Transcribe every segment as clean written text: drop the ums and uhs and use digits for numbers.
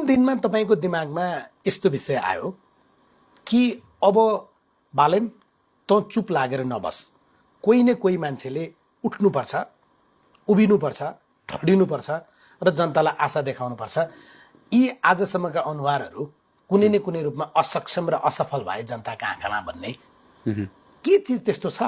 दिनमा तपाईको दिमागमा यस्तो विषय आयो कि अब बालेन त चुप लागेर नबस, कोही न कोही मान्छेले उठ्नुपर्छ, उभिनुपर्छ, ठडिनुपर्छ र जनतालाई आशा देखाउनुपर्छ। यी आजसम्मका अनुहारहरू कुनै न कुनै रूपमा असक्षम र असफल भए जनताका आँखामा भन्ने के चिज त्यस्तो छ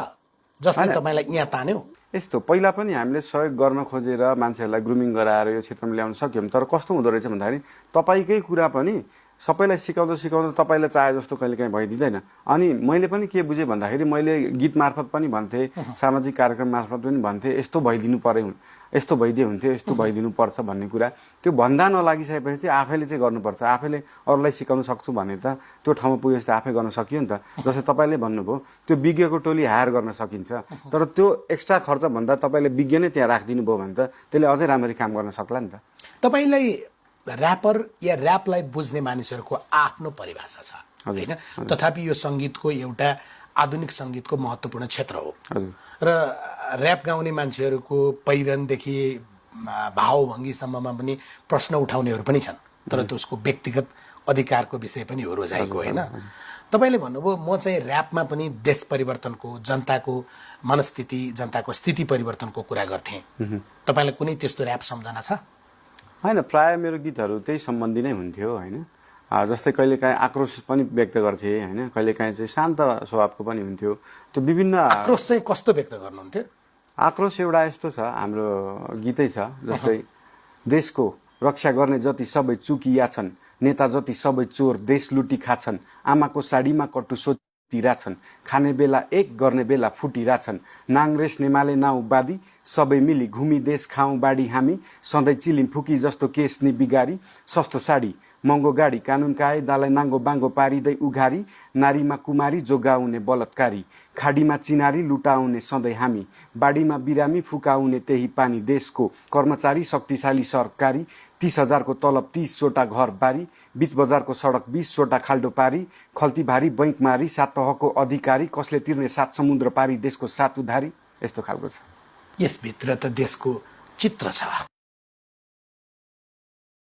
जसले तपाईलाई यहाँ तान्यो? यस्तो पहिला पनि हामीले सहयोग गर्न खोजेर मान्छेहरूलाई ग्रुमिङ गराएर यो क्षेत्रमा ल्याउन सक्यौं, तर कस्तो हुँदो रहेछ भन्दाखेरि तपाईकै कुरा पनि सबैलाई सिकाउँदा सिकाउँदा तपाईलाई चाहे जस्तो कहिलेकाहीँ भइदिँदैन। अनि मैले पनि के बुझेँ भन्दाखेरि मैले गीत मार्फत पनि भन्थे, सामाजिक कार्यक्रम मार्फत पनि भन्थे, यस्तो भइदिनु पर्यो, यस्तो भइदिए हुन्थ्यो, यस्तो भइदिनु पर्छ भन्ने कुरा। त्यो भन्दा नलागिसकेपछि चाहिँ आफैले चाहिँ गर्नुपर्छ। आफैले अरूलाई सिकाउन सक्छु भने त त्यो ठाउँमा पुगेपछि आफै गर्न सकियो नि त। जस्तै तपाईले भन्नुभयो त्यो विज्ञको टोली हायर गर्न सकिन्छ, तर त्यो एक्स्ट्रा खर्च भन्दा तपाईले विज्ञ नै त्यहाँ राखिदिनु भयो भने त त्यसले अझै राम्ररी काम गर्न सक्ला नि त। तपाईलाई र्यापर या र्यापलाई बुझ्ने मानिसहरूको आफ्नो परिभाषा छ हैन? तथापि यो संगीतको एउटा आधुनिक संगीतको महत्त्वपूर्ण क्षेत्र हो र र्याप गाउने मान्छेहरूको पहिरनदेखि भावभङ्गीसम्ममा पनि प्रश्न उठाउनेहरू पनि छन्, तर त्यसको व्यक्तिगत अधिकारको विषय पनि हो रोजाइको हैन? तपाईले भन्नुभयो म चाहिँ र्यापमा पनि देश परिवर्तनको, जनताको मनस्थिति, जनताको स्थिति परिवर्तनको कुरा गर्थेँ। तपाईलाई कुनै त्यस्तो र्याप सम्झना छ? हैन, प्राय मेरो गीतहरू त्यही सम्बन्धी नै हुन्थ्यो हैन। जस्तै कहिलेकाहीँ आक्रोश पनि व्यक्त गर्थे हैन, कहिलेकाहीँ चाहिँ शान्त स्वभावको पनि हुन्थ्यो। त्यो विभिन्न आक्रोश चाहिँ कस्तो व्यक्त गर्नुहुन्थ्यो? आक्रोश एउटा यस्तो छ, हाम्रो गीतै छ जस्तै देशको रक्षा गर्ने जति सबै चुकिया छन्, नेता जति सबै चोर देश लुटी खाछन्, आमाको साडीमा कटु सोतिराछन्, खाने बेला एक गर्ने बेला फुटिराछन्, नाङ्ग्रेस नेमाले नाउबादी सबै मिली घुमी देश खाउँ बाडी हामी, सधैँ चिलिम फुकी जस्तो केस नि बिगारी, सस्तो साडी महँगो गाडी कानुन कायदालाई नाङ्गो बाङ्गो पारिँदै उघारी, नारीमा कुमारी जोगाउने बलात्कारी, खाडीमा चिनारी लुटाउने सधैँ हामी, बाढीमा बिरामी फुकाउने त्यही पानी, देशको कर्मचारी शक्तिशाली सरकारी, 30,000 को तलब 30 वटा घर बारी, बीच बजारको सडक 20 वटा खाल्डो पारी, खल्ती भारी बैंक मारी, 7 तहको अधिकारी कसले तिर्ने 7 समुद्र पारी, देशको 7 उधारी, यस्तो खालको छ। यसभित्र त देशको चित्र छ।